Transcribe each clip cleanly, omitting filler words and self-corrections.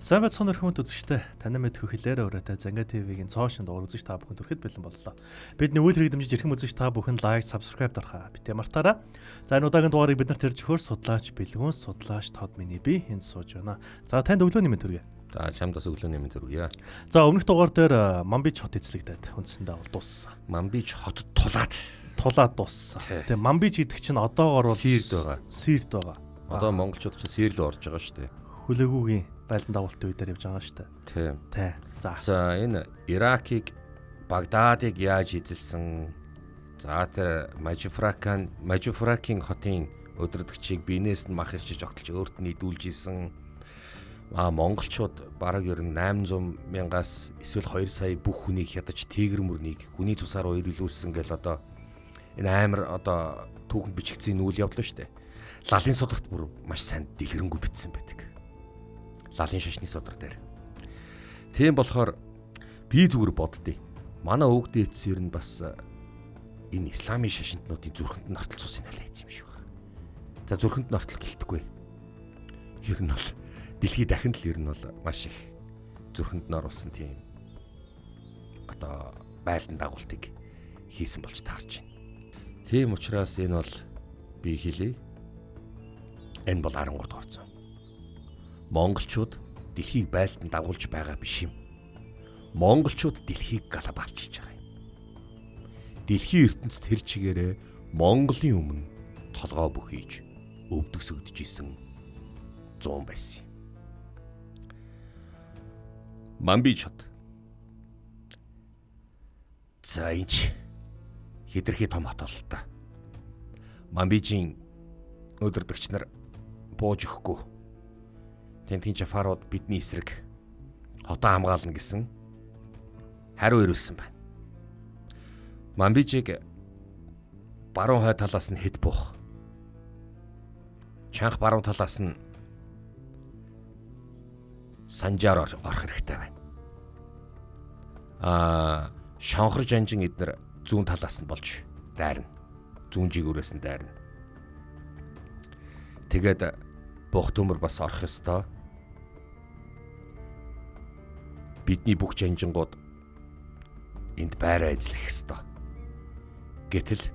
Сайн байцгаана өрхөмт үзэгчтэй. Танин мэдхүү хэлээрээ өрөөтэй Занга ТV-гийн цоо шин дугаар үзэж та бүхэн төрөхөд бэлэн боллоо. Бидний үйл хэрэг дэмжиж эрхэм үзэгч та бүхэн лайк, subscribe дарахаа битээ мартаарай. За энэ удаагийн дугаарыг бид нарт ирж өгөхөөр судлаач Бэлгүүн, судлаач Тод миний би энд сууж байна. За танд өглөөний мэнд төргий. За чамд бас өглөөний мэнд төргийе. За өмнөх дугаар дээр Манбич хот эзлэгдээд үндсэндээ бол дууссан. Манбич хотод тулаад Тулаад дууссан. Тэгээ Манбич гэдэг чинь одоогор бол Сирд байгаа. Сирд байгаа. Одоо монголчууд чинь Сир рүү орж байгаа шүү дээ. Хүлээгүүгийн байлдан дагуултын үе дээр явж байгаа шүү дээ. Тийм. Тэ. За. За энэ Иракийг Багдадыг яаж эзэлсэн? За тэр Мажифракийн хотын өдөрдөгчийг биенээс нь мах ирчиж огтлж өөрт нь идүүлж исэн. Монголчууд бараг ер нь 800 мянгаас эсвэл 2 сая бүх хүнийг хядаж тигр мөрнийг хүний цусаар уярилүүлсэн гэл одоо энэ амар одоо түүхэнд бичигдсэн үйл явдал шүү дээ. Лалын сударт бүр маш сайн дэлгэрэнгүй бичсэн байдаг. Лалын шашны судар дээр. Тийм болохоор би зүгээр боддیں۔ Манай өвгдийн эцэс ер нь бас энэ исламын шашинтнуудын зүрхэнд нь ортол цусын халаа хийсэн юм шиг байна. За зүрхэнд нь ортол гэлтэхгүй. Ер нь бол дэлхий дахинд л ер нь бол маш их зүрхэнд нь оруулсан тийм одоо байлдан дагуултыг хийсэн болж таарч байна. Тийм учраас энэ бол би хэлье. Энэ бол 13 дугаар зуун. Монголчууд дэлхийг байлдан дагуулж байгаа биш юм. Монголчууд дэлхийг галабарчилж байгаа юм. Дэлхийн ертөнцид тэр чигээрээ Монголын өмнө толгой бүхийж өвдөг сөгдөж исэн зуун байсан юм. Манбич хот. За энэ хэтэрхий том хот болол та. Манбижийн өдөрдөгч нар бууж өгөхгүй. Тентхийн Жафарууд бидний эсрэг хотоо хамгаална гэсэн хариу ирүүлсэн байна. Манбижийг баруун хой талаас нь хэд буух, чанх баруун талаас нь Санжаар орох хэрэгтэй байна. Шонхор жанжин эднэр зүүн талаас нь болж дайрна. Зүүн жигүүрээс нь дайрна. Тэгээд бух төмөр бас орох ёстой. Бидний бүх жанжингууд энд байраа эзлэх ёстой. Гэтэл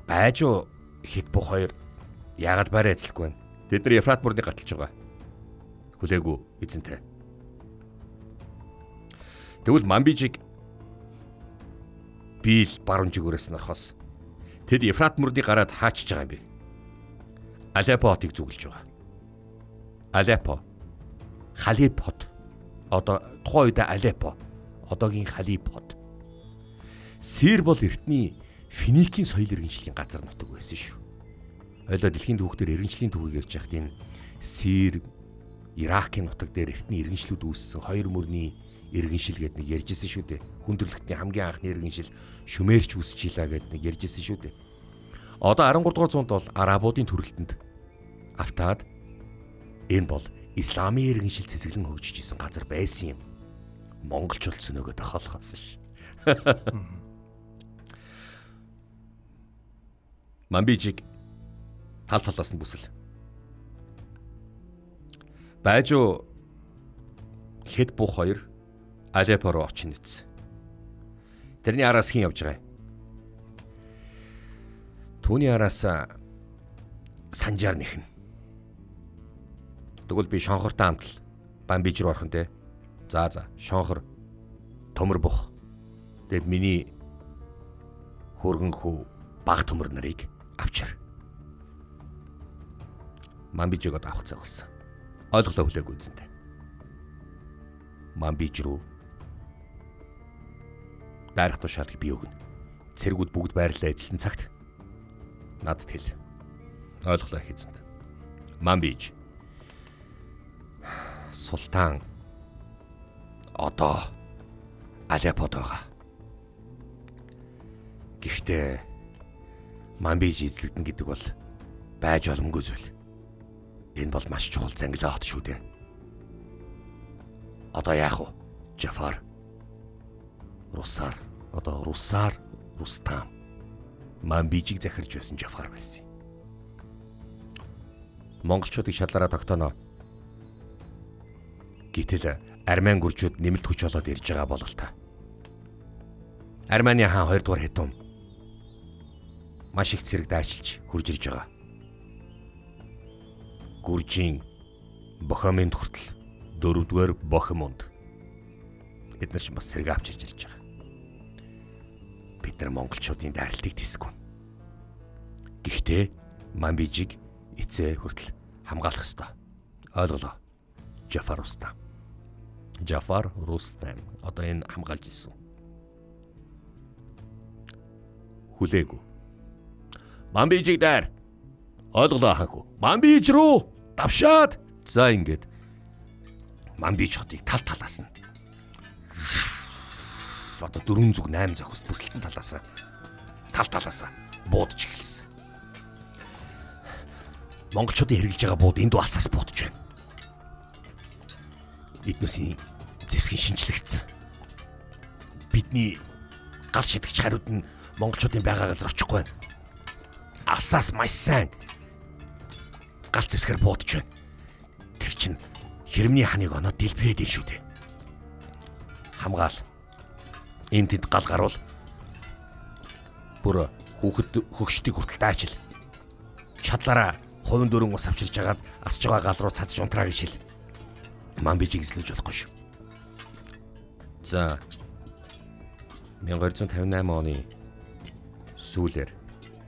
байжуу хэд бух хоёр яагаад байраа эзлэхгүй вэ? Тэд нар Ефрат мөрний гаталж байгаа. Хүлээгүй эзэнтэй. Тэгвэл Манбижиг би л баруун жигүүрээс нь орохоос тэд Ефрат мөрний гараад хаачж байгаа юм бэ? Алеппо хотыг зүгэлж байгаа. Алеппо. Халип хот. Одоо тухайн үед Алеппо. Одоогийн Халип хот. Сир бол эртний Финикийн соёл иргэншлийн газар нутаг байсан шүү. Ойлоо дэлхийн түүх дээр иргэншлийн түүхийг ярьж байхад энэ Сир, Иракийн нутаг дээр эртний иргэншлүүд үүссэн хоёр мөрний иргэншил гэдэг нэг ярьжсэн шүү дээ. Хүндрэлтний хамгийн анхны иргэншил Шумерч үүсэж илаа гэдэг нэг ярьжсэн шүү дээ. Одоо 13 дугаар зуунд бол арабуудын төрөлтөнд автаад энэ бол исламын иргэншил цэцэглэн хөгжиж исэн газар байсан юм. Монголчууд сөнөөгөө тохиолхосон ш. Манбижиг тал талаас нь бүсэл. Байжуу хэд бух хоёр Алеппо руу очин нүцсэн. Тэрний араас хэн явж байгаа юм? Түүний араас Санжаар нэхэн. Тэгвэл би шонхортой хамт л Бамбиж рүү орох нь те. За шонхор төмөр бух. Тэгэд миний хөргөн хүү баг төмөр нарыг авчир. Манбижиг одоо авах цаг болсон. Ойлголоо хүлээгүй эзэнтэй. Манбиж рүү дайрах тушаалыг би өгнө. Цэргүүд бүгд байрлалаа эзэлсэн цагт надад хэл. Ойлголоо их эзэнт. Манбиж султан одоо Алеппод байгаа. Гэхдээ Манбиж эзлэгдэн гэдэг бол байж боломгүй зүйл. Энэ бол маш чухал зангилаа хот шүү дээ. Одоо яах вэ? Жафар, Русар, одоо Русар, Рустам. Манбижиг захирж байсан Жафар байсан. Монголчуудыг шалаараа тогтооно. Гэтэл армян гүржүүд нэмэлт хүч болоод ирж байгаа бололтой. Армяны хаан 2 дугаар Хетум маш их цэрэг дайчилж хурж ирж байгаа. Гүржийн Бохоминд хүртэл 4 дугаар Бохомонд эдгээр ч бас цэрэг авчирч ирж байгаа. Бид нар монголчуудын дайралтыг тэсгүй. Гэхдээ Манбижиг эцээ хүртэл хамгаалах ёстой. Ойлголоо. Жафар Рустам. Жафар Рустам одоо энэ хамгаалж ирсэн. Хүлээгүй. Манбижиг дайр. Ойлголоо ханхүү. Манбиж рүү давшаад. За ингээд Манбиж хотыг тал талаас нь одоо 4 зүг 8 зохист бүсэлсэн талаас тал талаас буудаж эхэлсэн. Монголчуудын хэрэглэж байгаа бууд энд асаас буудаж байна. Эднүсийн зэвсгийн шинжлэгдсэн. Бидний гал шидэгч хариуд нь монголчуудын байгаа газар очихгүй байна. Асаас маш сайн гал зэвсгээр буудаж байна. Тэр чинь хэрмний ханыг оноо дэлбэрээд ин шүү дээ. Хамгаал. Энд тэнд гал гарвал бүр хүүхэд хөгшдийг хүртэл даачил. Чадлаараа хувин дөрөн ус авчирж агаад асж байгаа гал руу цацж унтраа гэж хэл. Манбижиг эзлэж болохгүй шүү. За 1258 оны сүүлээр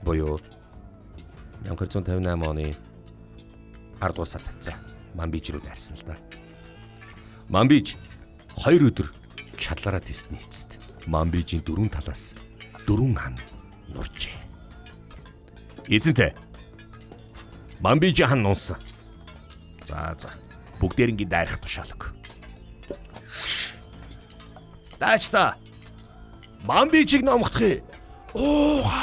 буюу 1258 оны 10 дугаар сард за Манбиж рүү дайрсан л да. Манбиж 2 өдөр чадлаараа тэсний эцэст Манбижийн дөрвөн талаас дөрвөн хан нуржээ. Эзэнтэй Манбижийн хан нунсан. За за бүгдээрингийн дайрах тушаалаг. Даач та. Манбижиг номгодох. Ууха.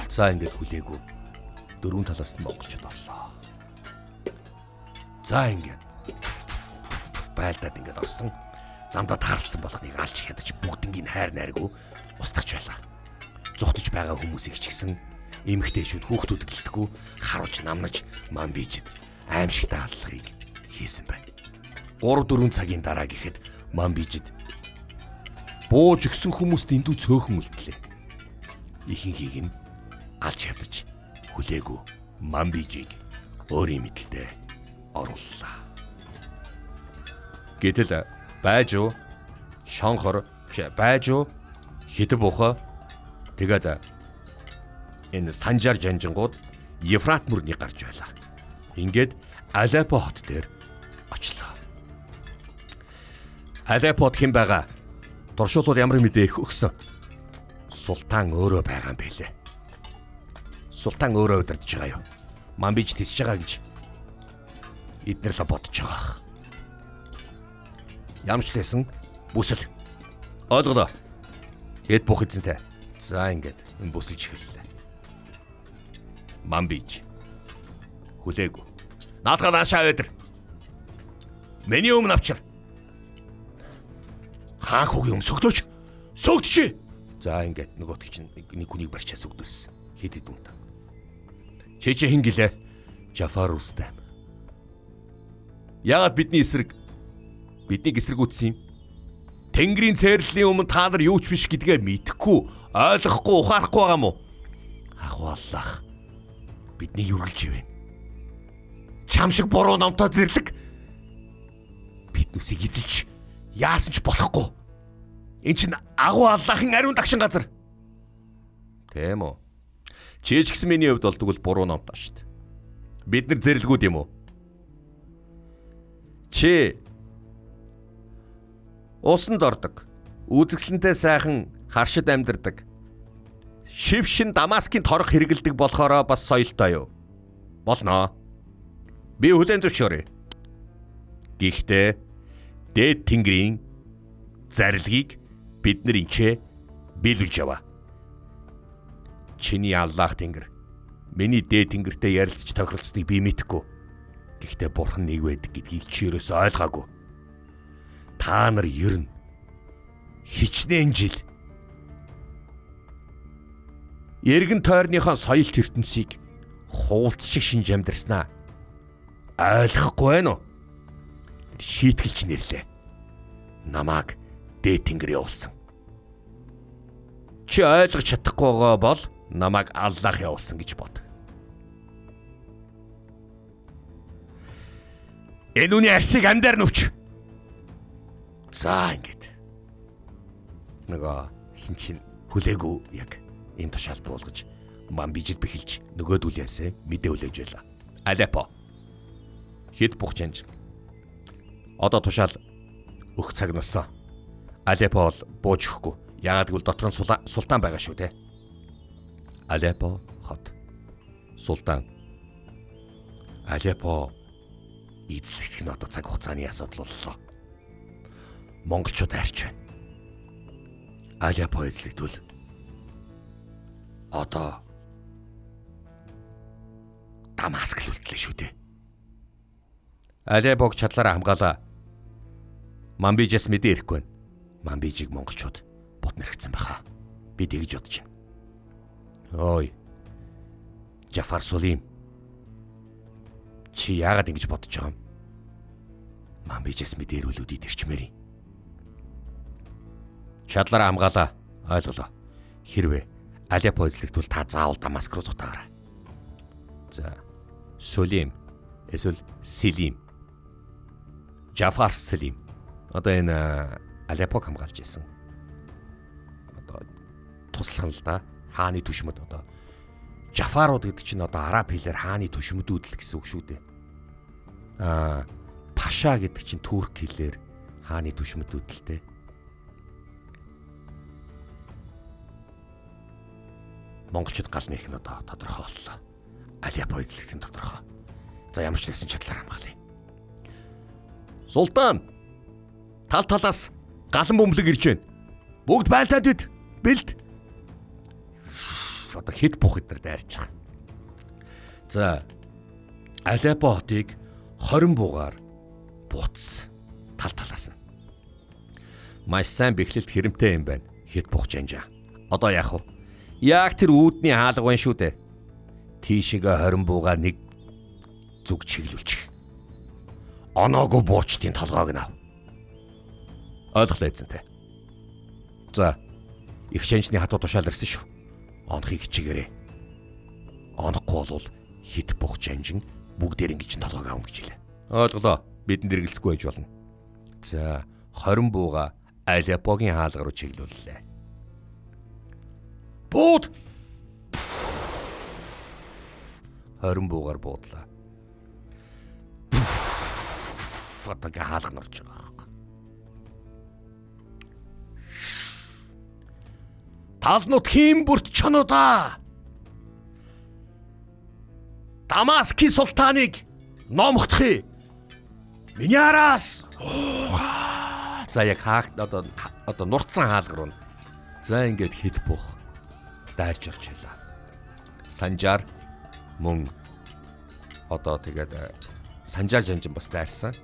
За ингээд хүлээгүй. Дөрвөн талаас нь монголчууд орлоо. За ингээд байлдаад ингээд орсон. Замдаа таарлцсан болохныг алж хядаж бүгднгийн хайр найргүй устгах байлаа. Зүхтэж байгаа хүмүүсийг ч гэсэн эмэгтэйчүүд хүүхдүүд гэлтгүү харуулж намнаж Манбижид аимшигтай аллахыг хийсэн байна. 3-4 цагийн дараа гэхэд Манбижид бууж өгсөн хүмүүст эндүү цөөхөн үлдлээ. Ихэнхийг нь алж хядаж хүлээгүй Манбижиг өөрийн мэдлэлтэй орууллаа. Гэтэл байжуу шонхор байжуу хитэ бухаа тэгээд энэ Санжар жанжингууд Евфрат мөрний гарч байлаа. Ингээд Алеппо хот дээр очлоо. Алеппод хэн байгаа? Туршуулууд ямар мэдээ их өгсөн. Султан өөрөө байгаа юм байлээ. Султан өөрөө удирдах байгаа юу? Манбиж тисэж байгаа гэж эднэр л бодож байгаа. Ямар ч лээсэн бүсэл. Ойлголоо. Эд бух эзэнтэй. За ингээд бүсэлж эхэллээ. Манбиж хүлээгүй. Наадхаа наашаа өдр. Миний өмнө авчир. Хаан хүүгийн өмнө сөгдөөч. Сөгдөж. За ингээд нөгөөтг чинь нэг хүнийг барьчаа сөгдүүлсэн. Хэд хэд үнтэй. Чи чи хэн гэлээ? Жафар Рустам. Яагаад бидний эсрэг биднийг эсрэгүүцсэн юм? Тэнгэрийн цээрлэлийн өмнө та нар юу ч биш гэдгээ мэдэхгүй, ойлгохгүй, ухаарахгүй байгаа юм уу? Агуу Аллах биднийг юргэлж ивэн. Чам шиг буруу номтой зэрлэг биднүсийг эзэлж яасан ч болохгүй. Эн чинь агуу Аллахын ариун дагшин газар. Тийм үү? Чи ч гэсэн миний хувьд болдог бол буруу номтой шүү дээ. Бид нар зэрлэгүүд юм уу? Чи усанд ордог. Үзэсгэлэнтэй сайхан харшид амьдардаг. Шившин Дамаскын торох хэрэгэлдэг болохоро бас соёлтой юу? Болно. Би хүлээн зөвшөөрье. Гэхдээ дээд тэнгэрийн зарлигийг бид нар энчээ биелүүлж яваа. Чиний Аллах тэнгэр миний дээд тэнгэртэй ярилцж тохиролцсныг би мэдэхгүй. Гэхдээ бурхан нэг байдаг гэдгийг чи ерөөсөө ойлгоогүй. Та нар ер нь хичнээн жил эргэн тойрныхоо соёлт ертөнцийг хуулц шиг шинж амьдарснаа ойлгохгүй байна уу? шийтгэлч нэрлээ. Намааг дээд тэнгэр явуулсан. Чи ойлгож чадахгүй байгаа бол намайг Аллах явуулсан гэж бод. Энэ үний арсыг амьдаар нүвч. За ингээд. Нөгөө хин чин хүлээгүй яг ийм тушаал буулгаж Манбижид бэхэлж нөгөөдүүлээсээ мэдээ хүлээж байлаа. Алеппо. Хэд бух чанж. Одоо тушаал өгөх цаг нь болсон. Алеппо бол бууж өгөхгүй. Яагаад гэвэл дотор нь султан байгаа шүү дээ. Алеппо хот. Султан. Алеппо эзлэгдэх нь одоо цаг хугацааны асуудал боллоо. Монголчууд арч байна. Алеппо эзлэгдвэл одоо Дамаск л үлдлээ шүү дээ. Алеппог чадлаараа хамгаалаа. Манбижээс мэдээ ирэхгүй байна. Манбижийг монголчууд бут нэрхсэн баха. Би тэгж бодож байна. Ой. Жафар Сулим. Чи яагаад ингэж бодож байгаа юм? Манбижээс мэдээ ирвэл өдөрт ирчмээр юм. Чадлаараа хамгаалаа. Ойлголоо. Хэрвээ Алеппо эзлэгдвэл та заавал Дамаск руу зутаарай. За. Сулим эсвэл Селим. Жафар Селим. Одоо энэ Алеппог хамгаалж исэн. Одоо туслах нь л да. Хааны түшмэд одоо Жафарууд гэдэг чинь одоо араб хэлээр хааны түшмэдүүд л гэсэн үг шүү дээ. Аа, Паша гэдэг чинь турк хэлээр хааны түшмэдүүд л дээ. Монголчууд гал нэх нь одоо тодорхой боллоо. Алеппо эзлэгдэх нь тодорхой. За ямар ч байсан чадлаар хамгаалъя. Султан тал талаас галан бөмбөлөг ирж байна. Бүгд байлдаад бит. Бэлд. Одоо хэд бух эдэр дайрч байгаа. За Алеппо хотыг 20 буугаар буц тал талаас нь. Маш сайн бэхлэлт хэрэмтэй юм байна. Хэд бух жанжаа. Одоо яах вэ? Яг тэр үүдний хаалга байна шүү дээ. Тийшээгээ 20 буугаа нэг зүг чиглүүлчих. Оноогүй буучдын толгойг нь ав. Ойлголоо эзэнтэй. За их шанжны хатуу тушаал ирсэн шүү. Онохыг хичээгээрэй. Онохгүй бол хит бух жанжин бүгдээр ингэж толгойг авна гэж хэлээ. Ойлголоо. Бидэнд эргэлзэхгүй байж болно. За 20 бууга Алеппогийн хаалга руу чиглүүллээ. Бууд 20 буугаар буудлаа. Одоо гэ хаалга норж байгаа байхгүй. Талнууд хийм бүрт чонуудаа. Дамаски султаныг номхдох. Миний араас. За яг хааг одоо нурцсан хаалга руу. За ингээд хэд бух дайрч орж байлаа. Санжаар мөн одоо тэгээд Санжаар жанжин бас дайрсан.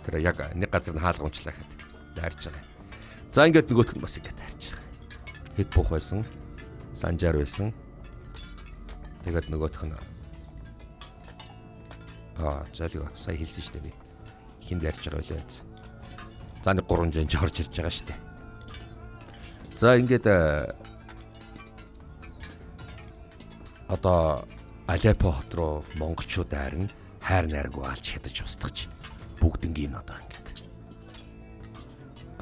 Тэр яг нэг газар нь хаалга унчлаа гэхэд дайрч байгаа. За ингээд нөгөөх нь бас ингээд дайрч байгаа. Хэд бух байсан, Санжаар байсан. Тэгээд нөгөөх нь зайлгаа сая хэлсэн шүү дээ би. Хинд ярьж байгаа үлээ. За нэг 3 жанж орж ирж байгаа шүү дээ. За ингээд одоо Алеппо хот руу монголчууд дайран хайр найргүй алж хядаж устгаж бүгднгийн одоо ингээд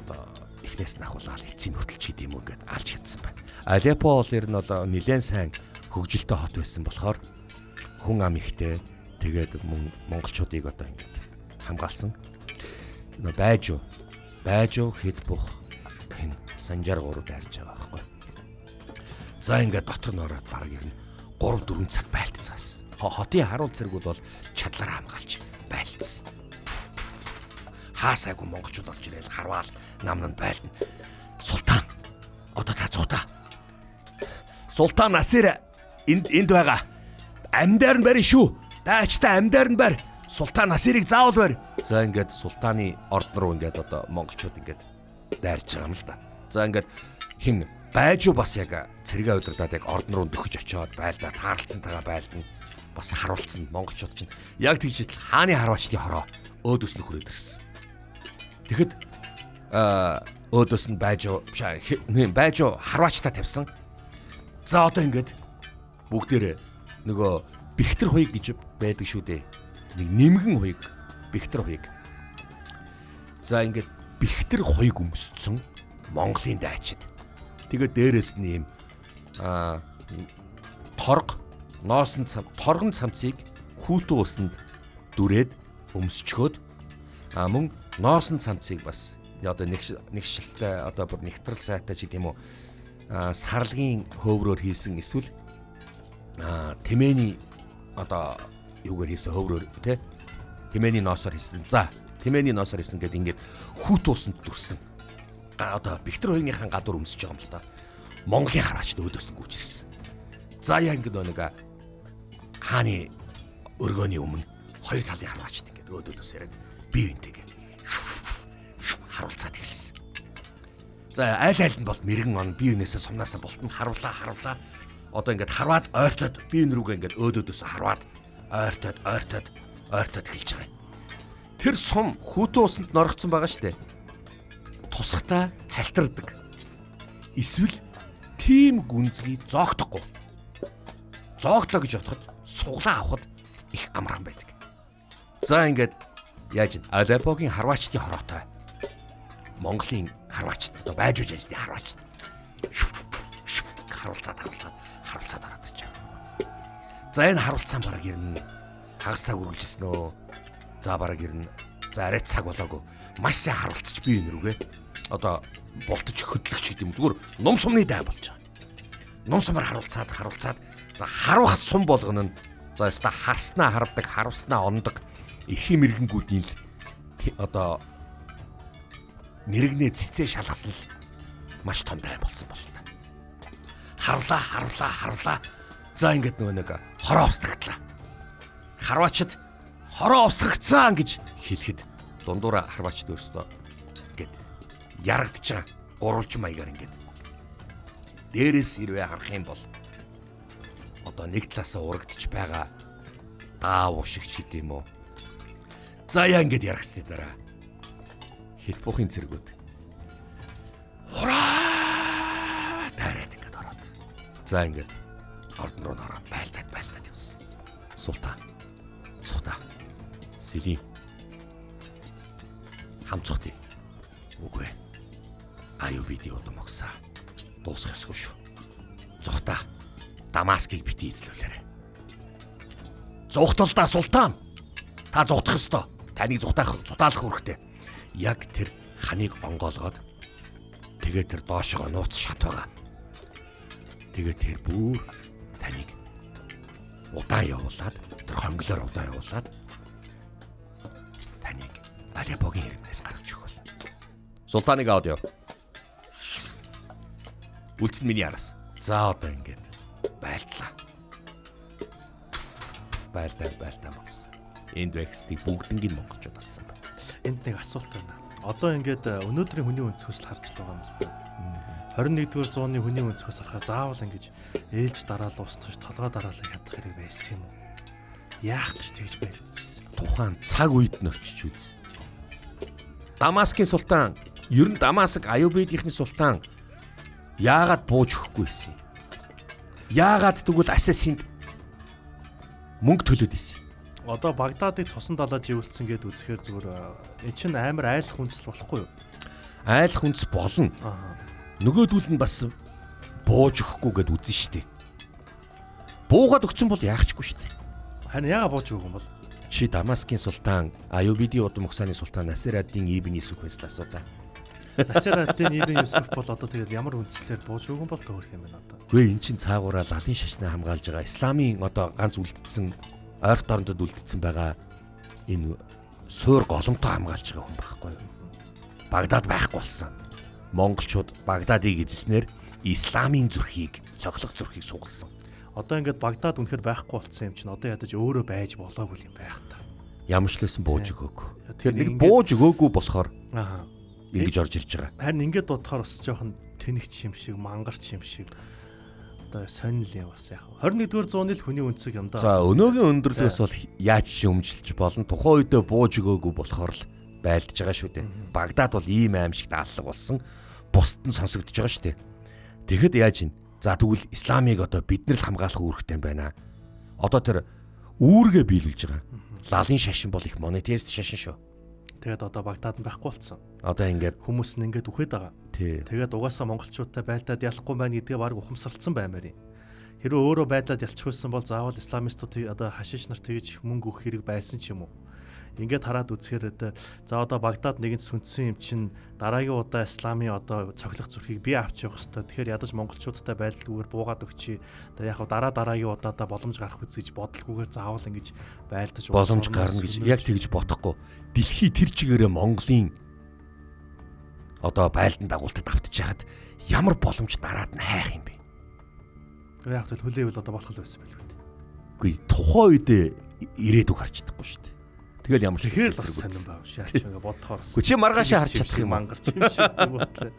одоо эхнээс нь ахуулаад эцсийн хүртэл ч гэдэм юм ингээд алж хядсан байна. Алеппо бол ер нь бол нэлээд сайн хөгжилтэй хот байсан болохоор хүн ам ихтэй тэгээд мөн монголчуудыг одоо ингээд хамгаалсан. Нөө байжуу хэд бух энэ Санжаар гурав дайрж байгаа байхгүй. За ингээд дотор нь ороод бараг ер нь 3-4 цаг байлтцаас. Хотын харуул цэргүүд бол чадлаар хамгаалж байлтсан. Хаасайгүй монголчууд орж ирээл харваал намнанд байлтна. Султан одоо та зуутаа. Султан Насир энд байгаа. Амьдаар нь барь шүү. Дайчтай амьдаар нь барь. Султан Насирыг заавал барь. За ингээд султаны ордон руу ингээд одоо монголчууд ингээд дайрч байгаа юм л да. За ингээд хин байжуу бас яг цэргээ удирдаад яг ордон руу дөхөж очиод байлдаа таарлцсантайгаа байлдана. Бас харуулсан монголчууд чинь яг тэгж идэл хааны харваачдын хороо Өөдөөс нь хүрээд ирсэн. Тэгэхэд өөдөөс нь байжуу байжуу харваачтай тавьсан. За одоо ингээд бүгдээрээ нөгөө бэхтэр хуйг гэж байдаг шүү дээ. Нэг нэмгэн хуйг, бэхтэр хуйг. За ингээд бэхтэр хуйг өмссөн Монголын дайчид. Тэгээд дээрэс нь ийм торг ноосон торгон цамцыг хүүтэн усанд дүрээд өмсчхөөд мөн ноосон цамцыг бас одоо нэг шилтэй одоо бүр нэгтрал сайтай ч гэдэм үү сарлагын хөөврөөр хийсэн эсвэл тэмээний одоо юугаар хийсэн хөөврөөр тий тэмээний ноосоор хийсэн. За тэмээний ноосоор хийсэн гэдэг ингээд хүүт усанд дүрсэн. Одоо Бэхтэр хоёрынхаа гадуур өмсөж байгаа юм л та. Монголын хараач өөдөөс нь гүйж ирсэн. За яа ингээд нэг хааны өргөөний өмнө хоёр талын харваачд ингээд өөдөөс яриад бие биентэйгээ харуулцаад эхэлсэн. За айл айл нь бол мэрэгэн он бие биенээсээ сумнаасаа болтон харуулаа. Одоо ингээд харваад ойртоод бие бин рүүгээ ингээд өөдөөдөөс харваад ойртоод эхэлж байгаа юм. Тэр сум хүүтэн усанд норогдсон байгаа штэ. Тусахтаа халтардаг. Эсвэл тийм гүнзгий зоогдохгүй. Зоогдлоо гэж бодоход суглаа авахд их амархан байдаг. За ингээд яаж Алеппогийн харваачдын хороотой Монголын харваачд одоо байжууж ажлын харваачд харуулцаад ороод ирж байгаа. За энэ харуулцаан бараг ирнэ. Хагас цаг үргэлжилсэн өө. За бараг ирнэ. За арай цаг болоогүй. Маш сайн харуулцаж би энэ рүүгээ одоо болтож хөдлөгч гэдэг юм. Зүгээр нум сумны дай болж байгаа. Нум сумаар харуулцаад за харуулах сум болгоно нь за өста харснаа харвдаг, харуулснаа ондог эрхийн мэргэнгүүдийн л одоо мэрэгнээ цэцээ шалгасан л маш том дай болсон бол та. Харлаа. За ингээд нөгөө нэг хороо устгагдлаа. Харваачд хороо устгагцсан гэж хэлэхэд дундуура харваачд өөрсдөө ингээд ярагдж байгаа гурвалжин маягаар ингээд дээрээс хэрвээ харах юм бол одоо нэг талаасаа урагдж байгаа даав шиг ч гэдэм үү. За яа ингээд яргацсны дараа Хитбухын цэргүүд хураа тайраад ингээд ороод. За ингээд ордон руу ороод байлдаад явсан. Султан. Сухта. Селим. Хамцохти. Үгүй. Аюубидийн удам огсаа. Дуусах ёсгүй шүү. Зухта. Дамаскийг бити эзлүүлээрэй. Зугталдаа султан. Та зугтах ёстой. Таныг зутаалах үүрэгтэй. Яг тэр ханыг онгоолгоод тэгээд тэр доошогоо нууц шат байгаа. Тэгээд тэр бүр таныг удаан явуулаад тэр хонглоор удаан явуулаад таныг Алеппогийн хэрмээс гаргаж өгөх бол. Султаныг аваад яв. Үлдсэн миний араас. За одоо ингээд байлтлаа. Байлдаа болсон. Энд байхстыг бүгднгийн монголчууд алсан байна. Энд нэг асуулт байна. Одоо ингээд өнөөдрийн хүний өнцгөөс л харж байгаа юм л байна. 21-р зууны хүний өнцгөөс харахаар заавал ингэж ээлж дараал устгах, толгой дараалал ядах хэрэг байсан юм уу? Яах гэж тэгж байлдчихсэн. Тухайн цаг үед нь очиж үз. Дамаскын султан, ер нь Дамаск Аюубидийнхний султан яагаад бууж өгөхгүй байсан юм? Яагаад тэгвэл Асасинд мөнгө төлөөд исэн? Одоо Багдадыг цусан далааж ивэлцсэн гэд үзэхээр зүгээр эн чинь амар айлах үндэслэл болохгүй юу? Айлах үндэс болно. Аа. Нөгөөдүүл нь бас бууж өгөхгүй гэд үзэн штэ. Буугаад өгсөн бол яах чгүй штэ. Харин яага бууж өгөх юм бол? Чи Дамаскын султан, Аюубидийн удам ухсааны султан Насир ад-дин Ибн Юсуфээс л асуудаа. Насир ад-дин Ибн Юсуф бол одоо тэгэл ямар үндслээр бууж өгөн бол төөрөх юм байна одоо. Үгүй эн чин цаагаараа лалын шашнаа хамгаалж байгаа исламын одоо ганц үлдсэн ойрт орондод үлдсэн байгаа энэ суур голомтоо хамгаалж байгаа хүн байхгүй юу? Багдад байхгүй болсон. Монголчууд Багдадыг эзэлснээр исламын зүрхийг, цоглох зүрхийг сугалсан. Одоо ингээд Багдад үнэхээр байхгүй болсон юм чинь одоо ядаж өөрөө байж болоогүй юм байх та. Ямар ч лсэн бууж өгөөгүй. Тэгэхээр нэг бууж өгөөгүй болохоор аа ингэж орж ирж байгаа. Харин ингээд бодохоор бас жоохон тэнэгч юм шиг, мангарч юм шиг. Одоо сонин л юм бас яг. 21-р зууны л хүний өнцөг юм да. За өнөөгийн өндөрлөгөөс бол яаж шөмжилж болно? Тухайн үедээ бууж өгөөгүй болохоор л байлдаж байгаа шүү дээ. Багдад бол ийм аимшигт аллаг болсон. Бусд нь сонсогдож байгаа шүү дээ. Тэгэхэд яаж юм? За тэгвэл исламыг одоо бид нар л хамгаалах үүрэгтэй юм байна. Одоо тэр үүргээ биелүүлж байгаа. Лалын шашин бол их монотеист шашин шүү. Тэгээд одоо Багдад нь байхгүй болсон. Одоо ингээд хүмүүс нь ингээд үхээд байгаа. Тэгээд угаасаа монголчуудтай байлдаад ялахгүй байна гэдгээ баг ухамсарлцсан баймаар юм. Хэрвээ өөрөө байлдаад ялчихсан бол заавал исламистууд одоо хашиш нар тэгж мөнгө өгөх хэрэг байсан ч юм уу. Ингээд хараад үзэхээр одоо за одоо Багдад нэгэн сүнтсэн юм чинь дараагийн удаа исламын одоо цоглох зүрхийг би авч явах хэвээр. Тэгэхээр ядаж монголчуудтай байлдалгүйгээр буугаад өгчий. Одоо яг дараагийн удаадаа боломж гарах үз гэж бодлогүйгээр заавал ингэж байлдаж боломж гарна гэж яг тэгж бодохгүй. Дэлхий тэр чигээрээ Монголын одоо байлдан дагуултад автчихад ямар боломж дараад нь хайх юм бэ? Яг л хүлээвэл одоо болох л байсан байлгүй дээ. Үгүй тухайн үедээ ирээдүг харж чадахгүй шүү дээ. Тэгэл ямар ч тэгэхээр л сонирн байв шээ. Яач ингээ бодохоор. Үгүй чи маргаашаа харж чадах юм мангарч юм шиг бодлоо.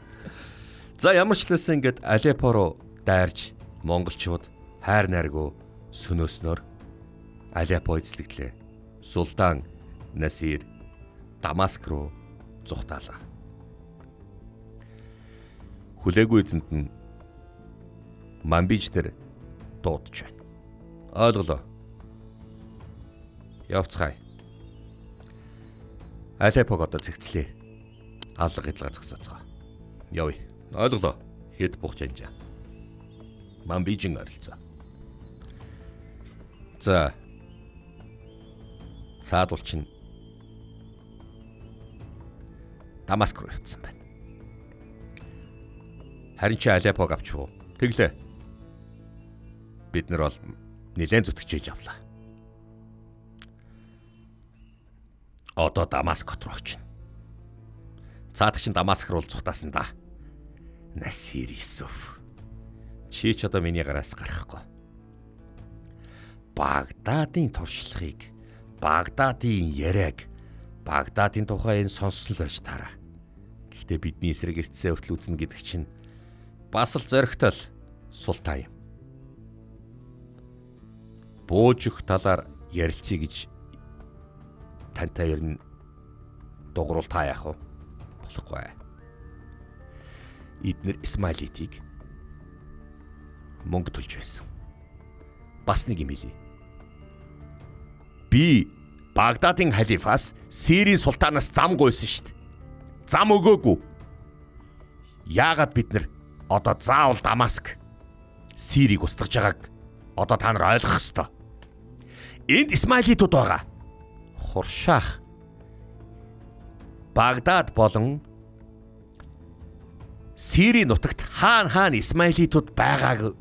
За ямар ч лээсэн ингээд Алеппо руу дайрч монголчууд хайр найргуу сөнөөснөөр Алеппо эзлэгдлээ. Султан Насир Дамаск руу зүхтаалаа. Хүлээгүй эзэнт нь Манбиж дээр дуудаж байна. Ойлголоо. Явцгаая. Алеппог одоо зэгцлээ. Алга хядлага зогсооцгоо. Явъя. Ойлголоо. Хэд бух жанжаа. Манбижин оролцоо. За. Саадул чинь Дамаск руу явцсан байна. Харин чи Алеппог авчих уу? Тэглээ. Бид нар бол нэлээд зүтгэж авлаа. Одоо Дамаск хот руу очино. Цаадах чинь Дамаск руу зүхтаасан да. Насир Юсуф. Чи ч одоо миний гараас гарахгүй. Багдадын туршлагыг, Багдадын яриаг, Багдадын тухай энэ сонссон л байж таараа. Гэхдээ бидний эсрэг ирцээ хүртэл үзнэ гэдэг чинь бас л зоригтой л султан юм. Бууж өгөх талаар ярилцъя гэж тантай ер нь дугуурал та яах вэ? Болохгүй. Эднэр Исмаилитийг мөнгө төлж байсан. Бас нэг юм хэлье. Би Багдадын халифаас Сирийн султанаас зам гуйсан шүү дээ. Зам өгөөгүй. Яагаад бид нар одоо заавал Дамаск Сирийг устгаж байгааг одоо та нар ойлгох ёстой. Энд Исмаилитууд байгаа. Хуршаах Багдад болон Сирийн нутагт хаана Исмаилитууд байгааг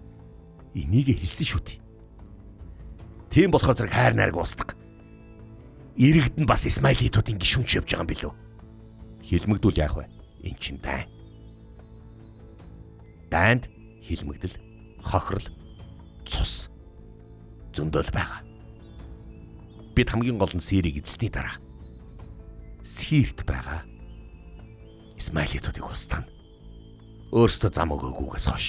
энийг хэлсэн шүү дээ. Тийм болохоор зэрэг хайр найраг устдаг. Иргэд нь бас Исмаилитуудын гишүүнч явж байгаа юм билүү? Хилмигдүүл яах вэ? Эн чинь дайн. Дайнд хилмигдэл, хохирол, цус зөндөөл байгаа. Бид хамгийн гол нь Сирийг эзэлсний дараа Сирт байгаа Исмаилитуудыг устгана. Өөрсдөө зам өгөөгүйгээс хойш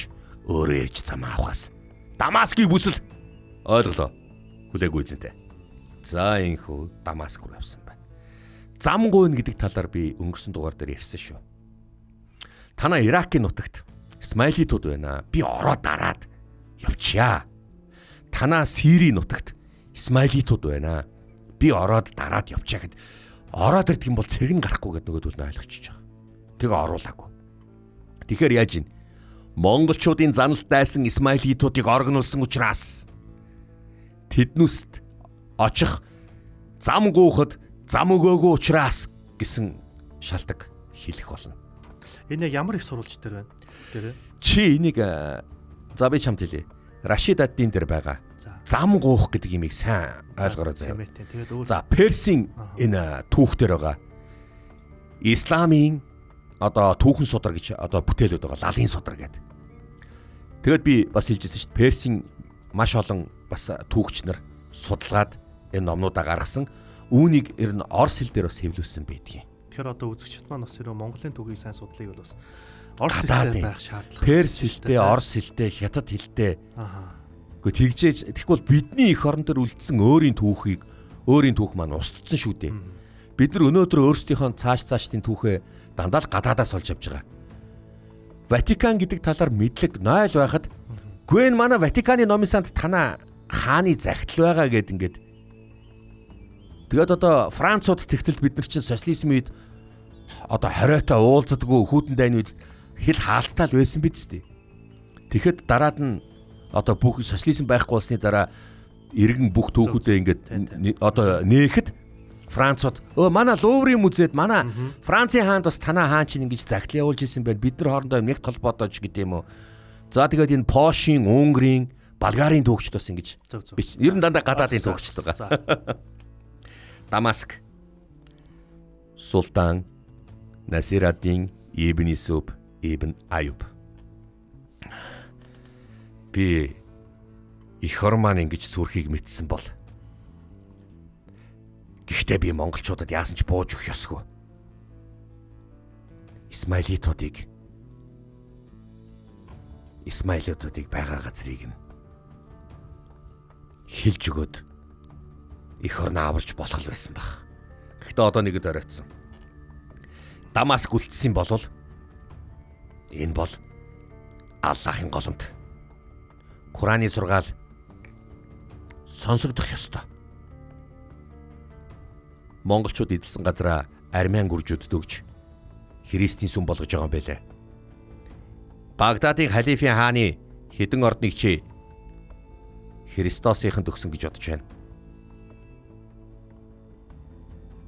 өөрөө ирж зам авахаас Дамаскыг бүсэл ойлголоо. Хүлээгүй эзэнтэй. За энхүү Дамаск руу явсан байна. Зам гуйна гэдэг талаар би өнгөрсөн дугаар дээр ярьсан шүү. Танаа Иракийн нутагт Исмаилитууд байна. Би ороо дараад явчихъя. Танаа Сирийн нутагт Исмаилитууд байна. Би ороод дараад явчихъя гэд ороод ирдэг юм бол цэрэг нь гарахгүй гэд нөгөөдөл нь ойлгочихж байгаа. Тэгээ оруулаагүй. Тэгэхээр яаж ийн? Монголчуудын заналт дайсан Исмаилитуудыг оргинулсан учраас тэднүст очих зам гуйхад зам өгөөгүй учраас гэсэн шалтгаан хэлэх болно. Энэ яг ямар их сурвалж дээр байна? Тэр чи энийг за би чамд хэлье. Рашид ад-дин дээр байгаа. Зам гуйх гэдэг имийг сайн ойлгоорой заяа. Тэгээд өөр за Персийн энэ түүх дээр байгаа. Исламын одоо түүхэн судар гэж одоо бүтээлүүд байгаа. Лалын судар гэдэг. Тэгээд би бас хэлжсэн шүү дээ. Персийн маш олон бас түүхч нар судалгаад энэ номнуудаа гаргасан. Үүнийг ер нь орос хэл дээр бас хэвлүүлсэн байдгийн. Тэгэхээр одоо үзэгчид маань бас ерөө Монголын түүхийг сайн судлыг бол бас Орос хэлтэй байх шаардлага. Перс хэлтэй, орос хэлтэй, хятад хэлтэй. Аха. Гэхдээ тэгжээж тэгэхгүй бол бидний эх орон дээр үлдсэн өөрийн түүхийг өөрийн түүх маань устдсан шүү дээ. Бид нар өнөөдөр өөрсдийнхөө цааш цаашдын түүхээ дандаа л гадаадаас олж авч байгаа. Ватикан гэдэг талаар мэдлэг 0 байхад гүн манай Ватиканы номын санд танаа хааны захидал байгаа гэд ингээд. Тэгээд одоо Францууд тэгтэл бид нар чинь социализм үед одоо 20-той уулздаггүй хүүтэн дайны үед хэл хаалттай л байсан биз дээ. Тэгэхэд дараад нь одоо бүх социализм байхгүй болсны дараа иргэн бүх түүхүүдээ ингээд одоо нээхэд Францууд манай Луврын музейд манай Францын хаанд бас танаа хаан чинь ингэж захидал явуулж исэн байна. Бид нар хоорондоо нэг холбоодоо ч гэдэг юм уу. За тэгээд энэ Польшийн, Унгарын, Болгарын түүхчд бас ингэж ер нь дандаа гадаадын түүхчд байгаа. Дамаск Султан Насир ад-дин Ибн Юсуф Ибн Аюб. Би эх орон маань ингэж сүрхийг мэдсэн бол гэхдээ би монголчуудад яасан ч бууж өгөх ёсгүй. Исмаилитуудыг байгаа газрыг нь хилж өгөөд эх орноо аварч болох л байсан баг. Гэхдээ одоо нэгэд оройтсон. Дамаск үлдсэн болвол энэ бол Аллахын голомт. Кораны сургаал сонсогдох ёстой. Монголчууд эзэлсэн газараа армян гүржүүдэд өгч Христийн сүм болгож байгаа юм байлээ. Багдадын халифын хааны хэдэн ордныг чи Христосынханд өгсөн гэж бодож байна.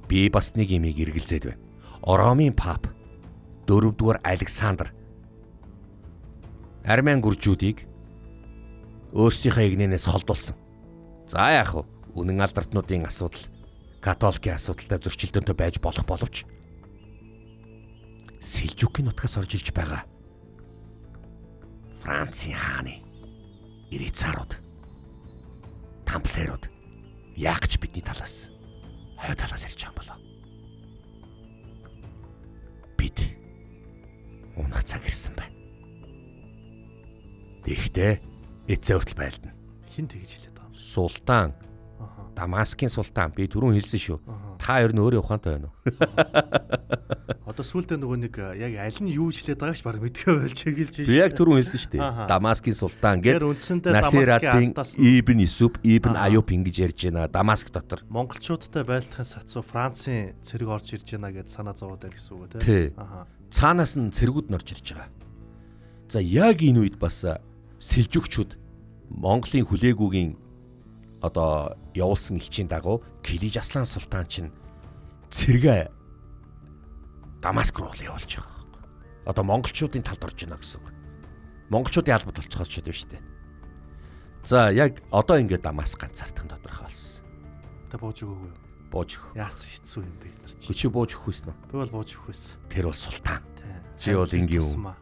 Би бас нэг юмыг эргэлзээд байна. Ромын пап 4-р Александр армян гүржүүдийг өөрсдийнхөө эгнээнээс холдуулсан. За яах вэ? Үнэн алдартнуудын асуудал, католикийн асуудалтай зөрчилдөөнтэй байж болох боловч Селжүкийн нутгаас орж ирж байгаа Францын хааны Ирицарууд, Тамплерууд яах гэж бидний талаас хой талаас ирж байгаа юм болоо. Бид унах цаг ирсэн байна. Тэгэхдээ эцээ хүртэл байлдана. Хин тэгж хэлээд байгаа юм? Султан. Дамаскын султан. Би түрүүн хэлсэн шүү. Та ер нь өөрөө ухаантай байна уу? Одоо сүүлдээ нөгөө нэг яг аль нь юу хэлээд байгааг ч баг мэдгээ болж хэлж шүү. Би яг түрүүн хэлсэн шүү дээ. Дамаскын султан гээд Насир ад-дин Ибн Юсуф, Ибн Аюб ингэж ярьж байна. Дамаск дотор. Монголчуудтай байлдахын сацуу Францын цэрэг орж ирж байна гэд санаа зовоод байна гэсэн үг үү? Цаанаас нь цэргүүд нь орж ирж байгаа. За яг энэ үед бас Селжүкчүүд Монголын хүлээгүүгийн одоо явуулсан элчийн дагуу Килиж Аслан султан чинь цэргээ Дамаск руу явуулж байгаа байхгүй. Одоо монголчуудын талд орж байна гэсэн үг. Монголчуудын албад болцоос ч гэдэг шүү дээ. За яг одоо ингээд Дамаск ганцаардах нь тодорхой болсон. Та бууж өгөөгүй юу? Бууж өгөх. Яасан хэцүү юм бэ нар чи. Чи бууж өгөх байсан уу? Би бол бууж өгөх байсан. Тэр бол султан. Чи бол энгийн юм.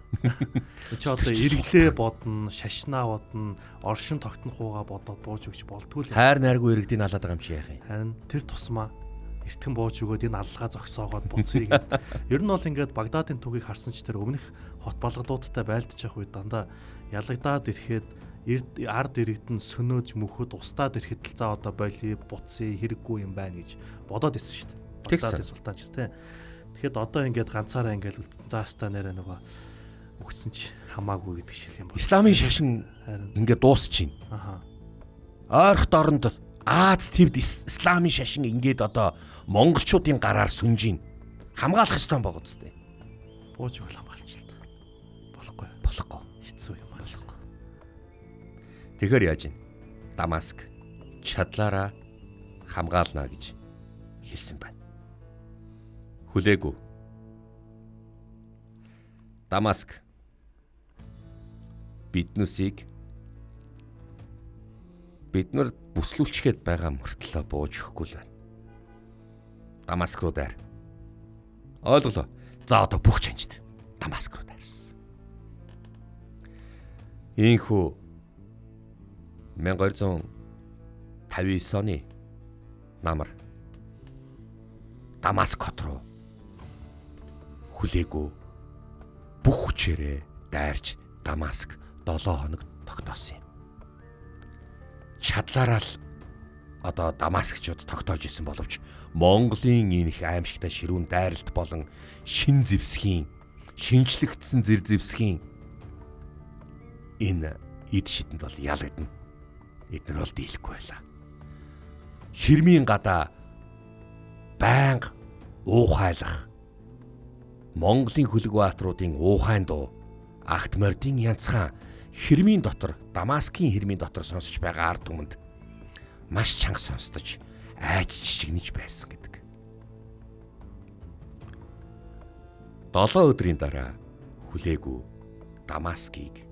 Чи одоо эргэлээ бодно, шашнаа бодно, оршин тогтнох уугаа бодоод бууж өгч болдгоо л. Хайр найргүй иргэдийг алаад байгаа юм чи яах юм? Харин тэр тусмаа эртхэн бууж өгөөд энэ аллага зогсоогоод буцъя гэд. Ер нь бол ингээд Багдадын түүхийг харсан ч тэр өмнөх хот балгалуудтай байлдаж явах үед дандаа ялагдаад ирэхэд ард иргэдэн сөнөөж мөхөд устдаад ирэхэд л за одоо болиё, буцъя, хэрэггүй юм байна гэж бодоод исэн шүү дээ. Багдадын султан ч тийм. Тэгэхэд одоо ингээд ганцаараа ингээд үлдсэн. Заастаа нэрэ нөгөө үхсэн ч хамаагүй гэдэг шиг юм байна. Исламын шашин ингээд дуусчихээн. Аха. Ойрхот оронд Аз твд исламын шашин ингээд одоо монголчуудын гараар сүнжийн хамгаалах ёстой байгаа үстэй. Бууж өгөл хамгаалч л та. Болохгүй. Болохгүй. Хэцүү юм аа. Болохгүй. Тэгэхээр яаж юм? Дамаск чадлаараа хамгаална гэж хэлсэн байна. Хүлээгүй. Дамаск биднүсийг бид нар бүслүүлчихэд байгаа мөртлөө бууж өгөхгүй л байна. Дамаск руу дайр. Ойлголоо. За одоо бүх чанчид Дамаск руу дайрсан. Ийхүү 1259 оны намар Дамаск хот руу хүлээгүй Бүх хүчээрээ дайрч Дамаск 7 хоног тогтоосон юм. Чадлаараа л одоо Дамаскчууд тогтоож исэн боловч Монголын энэ их аимшигтай ширүүн дайралт болон шин зэвсгийн шинжлэгдсэн зэр зэвсгийн энэ эд шидэнд бол ялагдана. Эднэр бол дийлэхгүй байлаа. Хэрмийн гадаа байнга уухайлах Монголын хөлөг баатруудын уухайн дуу агт мордын янцхан хэрмийн дотор Дамаскын хэрмийн дотор сонсож байгаа ард түмэнд маш чанга сонсдож айж чичгэнэж байсан гэдэг. 7 өдрийн дараа хүлээгүй Дамаскийг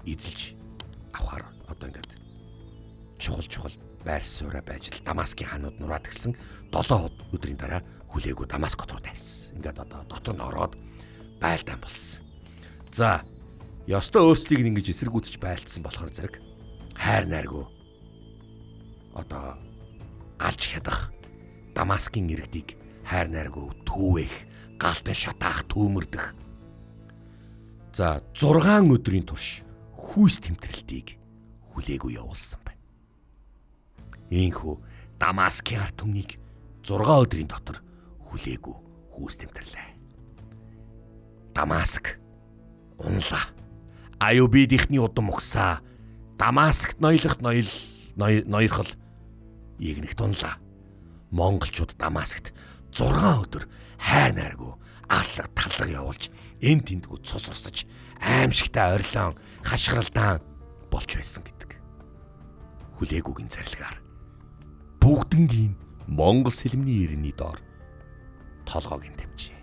эзэлж авахар одоо ингээд чухал байр сууриа байж л Дамаскын ханууд нураад гисэн 7 өдрийн дараа хүлээгүй Дамаск хот руу тайрсан. Ингээд одоо дотор нь ороод байлдаан болсон. За, ёстой өөрсдийг ингэж эсэргүүцэж байлдсан болохоор зэрэг хайр найргүй одоо алж хядах Дамаскын иргэдийг хайр найргүй түүвэх, галтан шатаах, түүмэрдэх. За, 6 өдрийн турш хүйс тэмтрэлтийг хүлээгүй явуулсан байна. Ийхүү Дамаскын ард түмнийг 6 өдрийн дотор хүлээгүй хүйс тэмтэрлээ. Дамаск унлаа. Аюубидийнхний удам угсаа. Дамаскт ноёлох ноёрхол эгнэгт унлаа. Монголчууд Дамаскт 6 өдөр хайр найргүй аллаг таллаг явуулж эн тэндгүү цус урсаж аимшигтай орилон хашгиралдаан болж байсан гэдэг. Хүлээгүүгийн зарилгаар бүгднгийн Монгол сэлмний иргэний доор толгойг нь тавьжээ.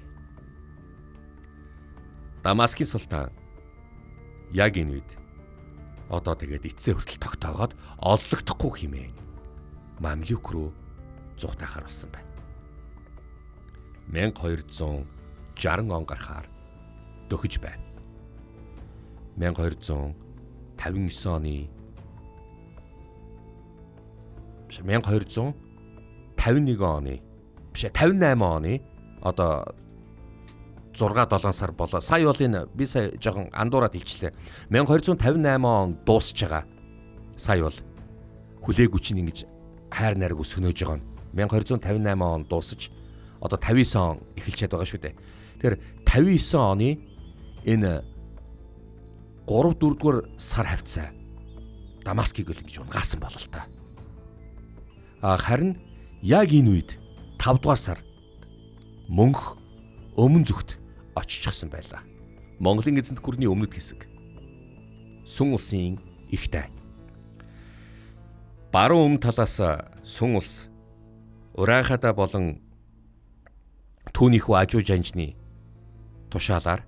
Дамаскын султан яг энэ үед одоо тэгээд эцсээ хүртэл тогтоогоод олзлогдохгүй хэмээн Мамлюк руу зугтаахаар болсон байна. 1260 он гарахаар дөхөж байв. 1259 оны биш 1251 оны биш 58 оны одоо 6 7 сар болоо. Сая бол энэ би сая жоохон андуураад хэлчлээ. 1258 он дуусж байгаа. Сая бол хүлээгүй чинь ингэж хайр найргүй сөнөөж байгаа нь 1258 он дуусаж одоо 59 он эхэлчихэд байгаа шүү дээ. Тэгэхээр 59 оны энэ 3 4-р сар хавцаа Дамаскыг л ингэж унгаасан болол та. Харин яг энэ үед 5 дугаар сар мөнх өмнө зүгт оччихсон байлаа. Монголын эзэнт гүрний өмнөд хэсэг. Сүн улсын ихтэй. Баруун өмнө талаас Сүн улс Ураанхадаа болон түүнийхүү ажуу жанжны тушаалаар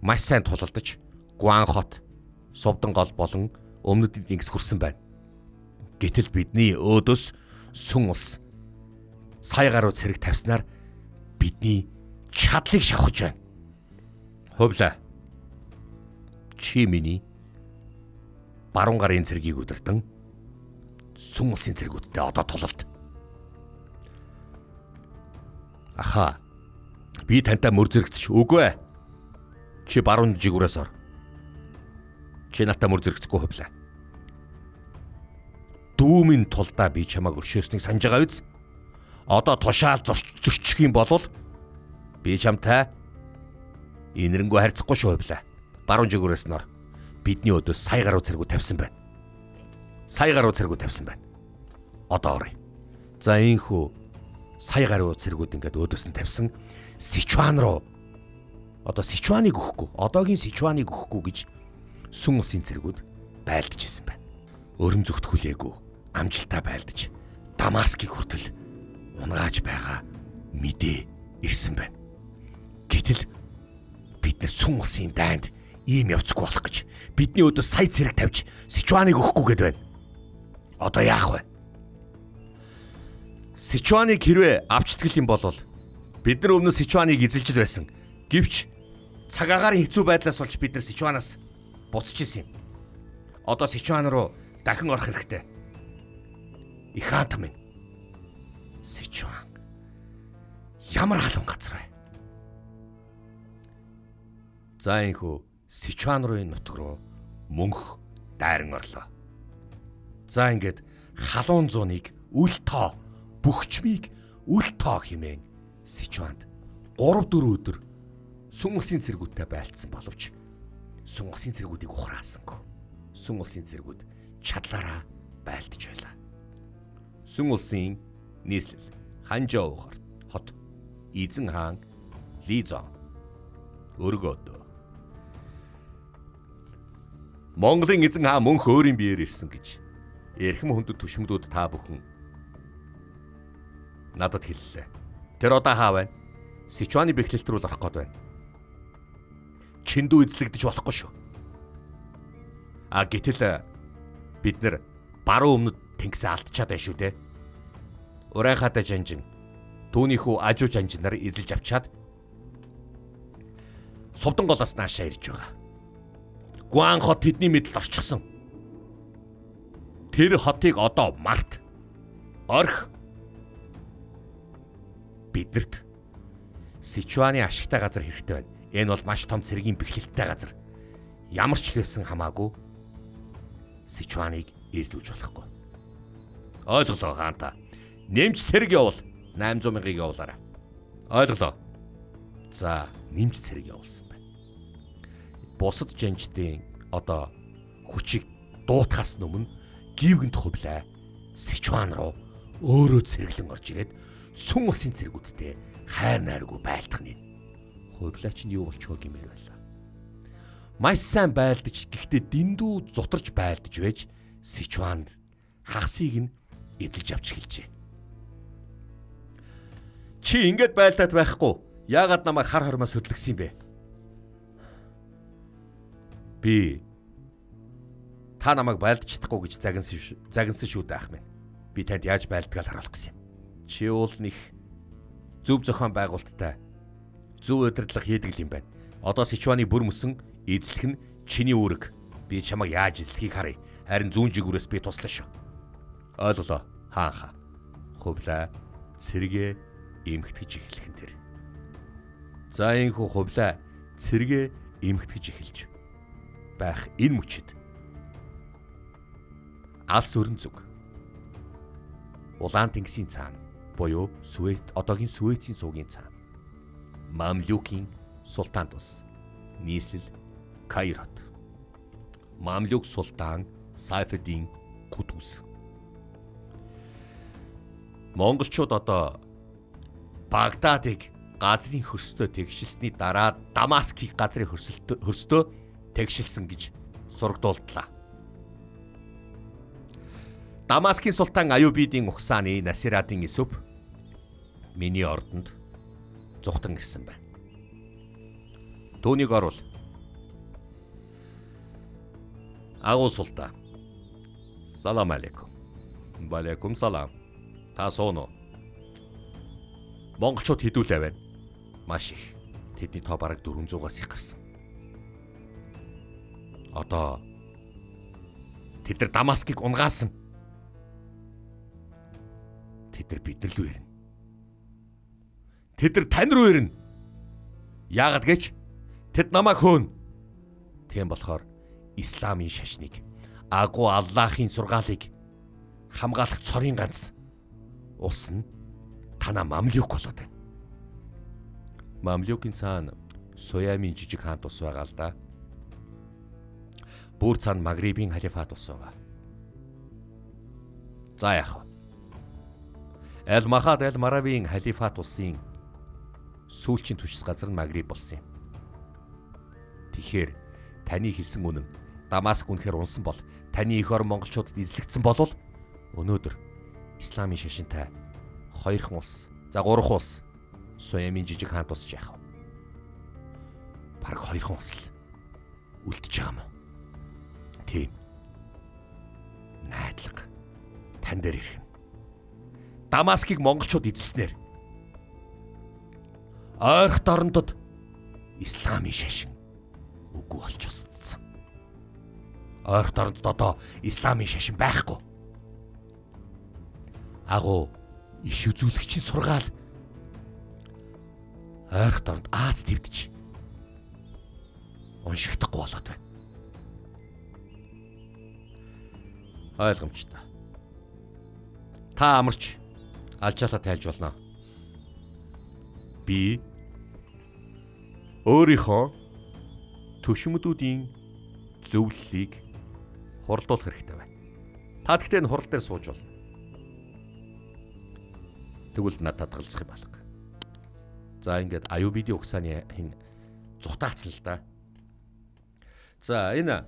маш сайн тулалдаж Гуан хот, Сувдан гол болон өмнөд тэнгис хүрсэн байна. Гэтэл бидний өөдөөс Сүн улс сая гаруй цэрэг тавьснаар бидний чадлыг шавхаж байна. Хувлаа. Чи миний баруун гарын цэргийг удирдан Сүн улсын цэргүүдтэй одоо тулалд. Аха. Би тантай мөр зэрэгцэж үгүй. Чи баруун жигүүрээс ор. Чи надтай мөр зэрэгцэхгүй хувлаа. Дүүмийн тулдаа би чамайг өршөөснийг санаж байгаа биз? Одоо тушаал зөрчих юм бол би чамтай инэрэнгүй харьцахгүй шүү хувлаа. Баруун жигүүрээс нь ор. Бидний өдөөс сая гаруй цэргүү тавьсан байна. Сая гаруй цэргүү тавьсан байна. Одоо оръё. За ийхүү сая гаруй цэргүүд ингээд өөдөөс нь тавьсан Сичуан руу одоо Сичуаныг өгөхгүй, одоогийн Сичуаныг өгөхгүй гэж Сүн улсын цэргүүд байлдаж исэн байна. Өрөн зүгт хүлээгүй амжилтаа байлдаж Дамаскыг хүртэл унгааж байгаа мэдээ ирсэн байна. Гэтэл бид нар Сүн улсын дайнд ийм явцгүй болох гэж бидний өдөөс сая цэрэг тавьж Сичуаныг өгөхгүй гэд байна. Одоо яах вэ? Сичуаныг хэрвээ авчтгал юм бол бид нар өмнө Сичуаныг эзэлж л байсан. Гэвч цаг агаарын хэцүү байдлаас болж бид нар Сичуанаас буцаж исэн юм. Одоо Сичуан руу дахин орох хэрэгтэй. Их хаант минь. Сичуан. Ямар халуун газар вэ? За энхүү Сичуан руу нутг руу мөнх дайран орлоо. За ингээд халуун зуныг үл тоо, бөхчмийг үл тоо хэмээн Сичуанд 3-4 өдөр Сүн улсын цэргүүдтэй байлцсан боловч Сүн улсын цэргүүдийг ухраасангүй. Сүн улсын цэргүүд чадлаараа байлдаж байлаа. Сүн улсын нийслэл Ханжоу хот Эзэн хаан Лизон өргөөдөө. Монголын эзэн хаан мөнх өөрийн биеэр ирсэн гэж эрхэм хүндэт түшмдүүд та бүхэн надад хэллээ. Тэр одоо хаа байна? Сичуаны бэхлэлт рүү л орох гээд байна. Чиндүү эзлэгдэж болохгүй шүү. А гэтэл бид нэр баруун өмнөд тэнгисээ алдчихад байна шүү дээ. Урайхаатай жанжин түүнийхүү ажуу жанжин нар эзэлж авчаад Сувдан голоос наашаа ирж байгаа. Гуан хот тэдний мэдлд орчихсон. Тэр хотыг одоо март. Орх. Биднэрт Сичуаны ашигтай газар хэрэгтэй байна. Энэ бол маш том цэргийн бэхлэлттэй газар. Ямар ч л байсан хамаагүй Сичуаныг эзлүүлж болохгүй. Ойлголоо хаанта. Нэмж цэрэг явуул. 800 мянгыг явуулаарай. Ойлголоо. За, нэмж цэрэг явуулсан байна. Бусад жанждын одоо хүчийг дуутахаас өмнө гівгэнт хувлаа Сичуан руу өөрөө цэрэглэн орж ирээд Сүн улсын цэргүүдтэй хайр найргүй байлдах нь. Хувлаа чинь юу болчихоо гэмээр байлаа. Маш сайн байлдаж, гэхдээ дэндүү зутарч байлдаж байж Сичуанд хагасыг нь эзэлж авч эхэлжээ. Чи ингэж байлдаад байхгүй. Яагаад намайг хар хормоо сөдлөксөн юм бэ? Би та намайг байлдаж чадахгүй гэж загинсан шүү дээ ах минь. Би танд яаж байлдгаал харуулах гэсэн юм. Чи уул нэх зөв зохион байгуулалттай зөв удирдлага хийдэг юм байна. Одоо Сичуаны бүр мөсөн эзлэх нь чиний үүрэг. Би чамайг яаж эзлэхийг харъя. Харин зүүн жигүүрээс би туслана шүү. Ойлголоо. Хаан хаа. Хувлаа цэргээ эмхтгэж эхлэх нь тэр. За энхүү хувлаа цэргээ эмхтгэж эхэлж байх энэ мөчид алс өрн зүг Улаан тэнгисийн цаана буюу Сүэт одоогийн Сүэцийн суугийн цаана Мамлюкийн султан тус нийслэл Кайрот Мамлюк султан Сайфеддин Кутуз. Монголчууд одоо Багдадыг газрын хөрстөө тэгшилсэний дараа Дамаскийг газрын хөрстөө тэгшилсэн гэж сургадуултлаа. Дамаскийн султан Аюбидын ухсааны Насирадын Исүп миний ордонд зүхтан ирсэн байна. Түүнийг оруул. Агуу султан. Салам алейкум. Балейкум салам. Та сууно. Монголчууд хэдүүлээ байна. Маш их. Тэдний тоо бараг 400-аас их гарсан. Одоо тэд нар Дамаскыг унгаасан. Тэд нар бид нар рүү ирнэ. Тэд нар тань руу ирнэ. Яагаад гэж тэд намайг хөөнө. Тийм болохоор исламын шашныг агуу Аллахын сургаалыг хамгаалах цорын ганц улс нь танаа Мамлюк болоод байна. Мамлюкийн цаана Суямын жижиг хаан тус байгаа л да. Бүр цаана Магрибын халифат ус байгаа. За яах вэ? Аль Махад аль Маравийн халифат улсын сүүлчийн түшис газар нь Магриб болсон юм. Тэгэхээр таны хэлсэн үнэн Дамаск үнэхээр унсан бол таны эх орон монголчуудад эзлэгдсэн болвол өнөөдөр исламын шашинтай хоёрхан улс, за гурван улс Суямын жижиг хаан тусч яах вэ? Бараг хоёрхан улс л үлдэж байгаа юм уу? Тийм. Найдлага тань дээр ирэх нь. Дамаскыг монголчууд эзэлснээр ойрхот орондод исламын шашин үгүй болж устсан. Ойрхот орондод одоо исламын шашин байхгүй. Агуу иш үзүүлэгчийн сургаал ойрхот оронд Аз твдэж. Уншигдахгүй болоод байна. Ойлгомжтой. Та амарч алжаалаа тайлж болно. Би өөрийнхөө төшмөдүүдийн зөвлөлийг хуралдуулах хэрэгтэй байна. Та тэгтээ энэ хурал дээр сууж болно. Тэгвэл надад татгалзах юм алга. За ингээд Аюубидын угсааны хин зутаацсан л да. За энэ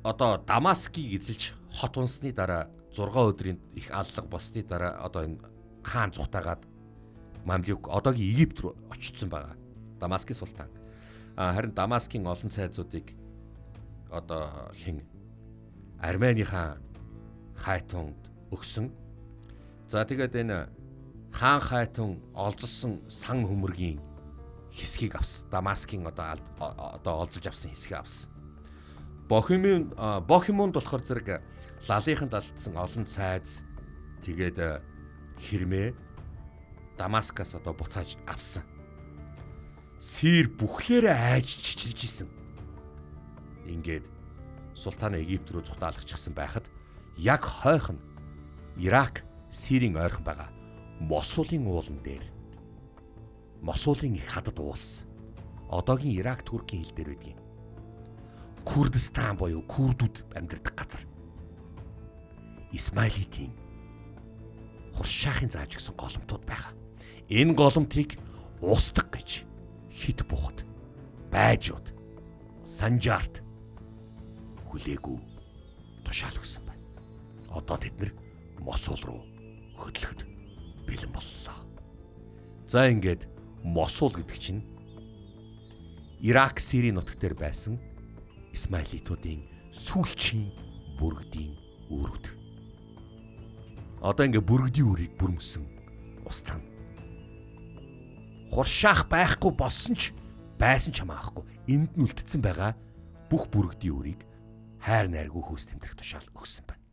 одоо Дамаскийг эзэлж хот унсны дараа 6 өдрийн их аллага болсны дараа одоо энэ хаан зутаагаад Мамлюк одоогийн Египт рүү очсон байгаа. Дамаскийн султан. Харин Дамаскийн олон цайзуудыг одоо хин Арменийн хаан Хайтунд өгсөн. За тэгээд энэ хаан Хайтун олзолсон сан хөмөргийн хэсгийг авсан. Дамаскийн одоо олзолж авсан хэсгийг авсан. Бохимонд болохоор зэрэг лалынханд алдсан олон цайз тэгээд хэрмээ Дамаскаас одоо буцааж авсан. Сир бүхлээрээ айж чичирж исэн. Ингээд султан Египт рүү зутаалгачихсан байхад яг хойх нь Ирак, Сирийн ойрхон байгаа Мосулын уулан дээр Мосулын их хадад уулс. Одоогийн Ирак, Туркийн хил дээр байдгийн. Курдистан буюу курдүүд амьдардаг газар. Исмаилитийн хуршаахын зааж гисэн голомтууд байгаа. Энэ голомтыг устгах гэж хит бухад, байжууд, санжаарт хүлээгүй тушаал өгсөн байна. Одоо тэд нэр Мосул руу хөдлөхөд бэлэн боллоо. За ингээд Мосул гэдэг чинь Ирак, Сирийн нутаг дээр байсан Исмаилитуудын сүүлчийн бүргэдийн үүрүүд. Одоо ингээ бүргэдийн үүрийг бүрмөсөн устгана. Хуршаах байхгүй болсон ч байсан ч хамаахгүй. Энд нь үлдсэн байгаа бүх бүргэдийн үүрийг хайр найргүй хөөс тэмдрэх тушаал өгсөн байна.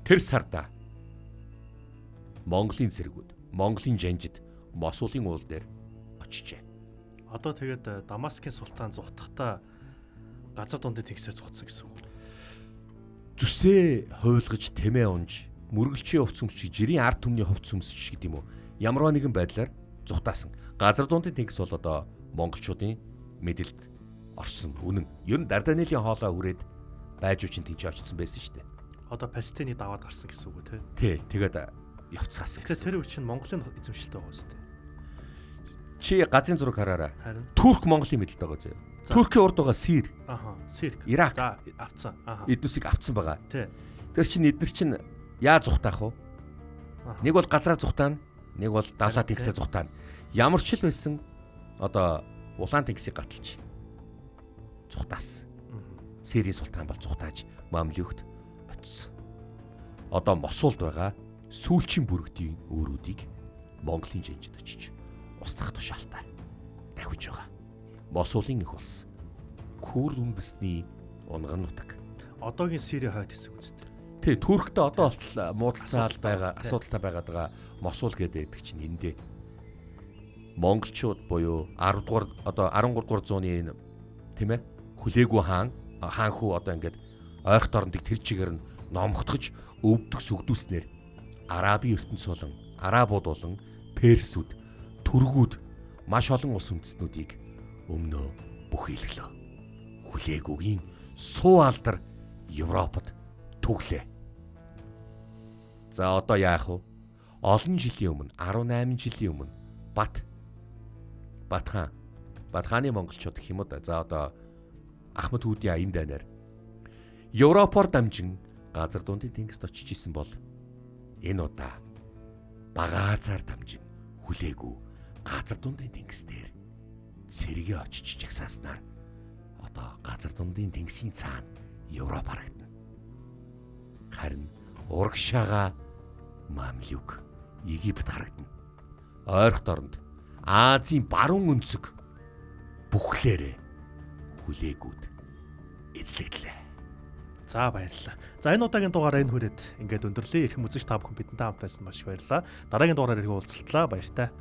Тэр сарда Монголын цэргүүд, Монголын жанжид Мосулын уул дээр очижээ. Одоо тэгээд Дамаскын султан зугтахдаа газар дундын тэнгисээр зугтсан гэсэн үг. Зүсээ хувилгаж тэмээ унж, мөргөлчийн хувц өмсч, жирийн ард түмний хувц өмсч гэдэг юм уу? Ямар нэгэн байдлаар зугтаасан. Газар дундын тэнгис бол одоо монголчуудын мэдэлд орсон үнэн. Ер нь Дарданелийн хоолой хүрээд байжуучин тийч очсон байсан шүү дээ. Одоо Палестиныг даваад гарсан гэсэн үг үү те? Тий, тэгээд явцгаасан гэсэн. Тэр үе чинь Монголын эзэмшилтэй байгаа үстэй. Чи газрын зураг хараарай. Турк Монголын мэдэлд байгаа зөө. Туркийн урд байгаа Сир. Аха, Сирк. Ирак. За, авцсан. Аха. Эднүсийг авцсан байгаа. Тий. Тэр чинь эднэр чинь яа зугтаах вэ? Нэг бол газраа зугтаана, нэг бол далаа тэнгисээ зугтаана. Ямар ч л байсан одоо улаан тэнгисийг гаталж зугтаасан. Сирийн султан бол зугтааж Мамлюкт очсон. Одоо Мосулд байгаа сүүлчийн бүргэдийн өөрүүдийг Монголын жанжид очиж устгах тушаалтай дахиж байгаа. Мосулын их улс Курд үндэстний унган нутаг. Одоогийн Сирийн хойд хэсэг үстэй. Тий, Турктэй одоо болтол муудалцаал байгаа, асуудалтай байгаад байгаа Мосул гэдэг чинь эндээ. Монголчууд буюу 10 дугаар одоо 13 дугаар зууны энэ тийм хүлээгүй хаан хүү одоо ингээд ойрхот орондыг тэр чигээр нь номхотгож өвдөх сүгдүүснээр Арабын ертөнц болон арабууд болон персүүд, түргүүд маш олон улс үндэстнүүдийг өмнөө бүхийлглөө. Хүлээгүйгийн суу алдар Европод түглээ. За одоо яах вэ? Олон жилийн өмнө 18 жилийн өмнө Бат хаан Батхааны монголчууд гэх юм уу да. За одоо Ахмад Хүүдийн аян дайнаар Европоор дамжин газар дундын тэнгист очиж исэн бол энэ удаа багаазаар дамжин хүлээгүй газар дундын тэнгис дээр цэргээ очиж жагсааснаар одоо газар дундын тэнгисийн цаана Европ харагдана. Харин урагшаага Мамлюк Египет харагдана. Ойрхот оронд Азийн баруун өнцөг бүхлээрээ хүлээгүүд эзлэгдлээ. За баярлалаа. За энэ удаагийн дугаараа энэ хүрээд ингээд өндөрлөе. Эрхэм үзэгч та бүхэн бидэнтэй хамт байсан маш их баярлалаа. Дараагийн дугаараар ирэх уулзтлаа. Баяртай.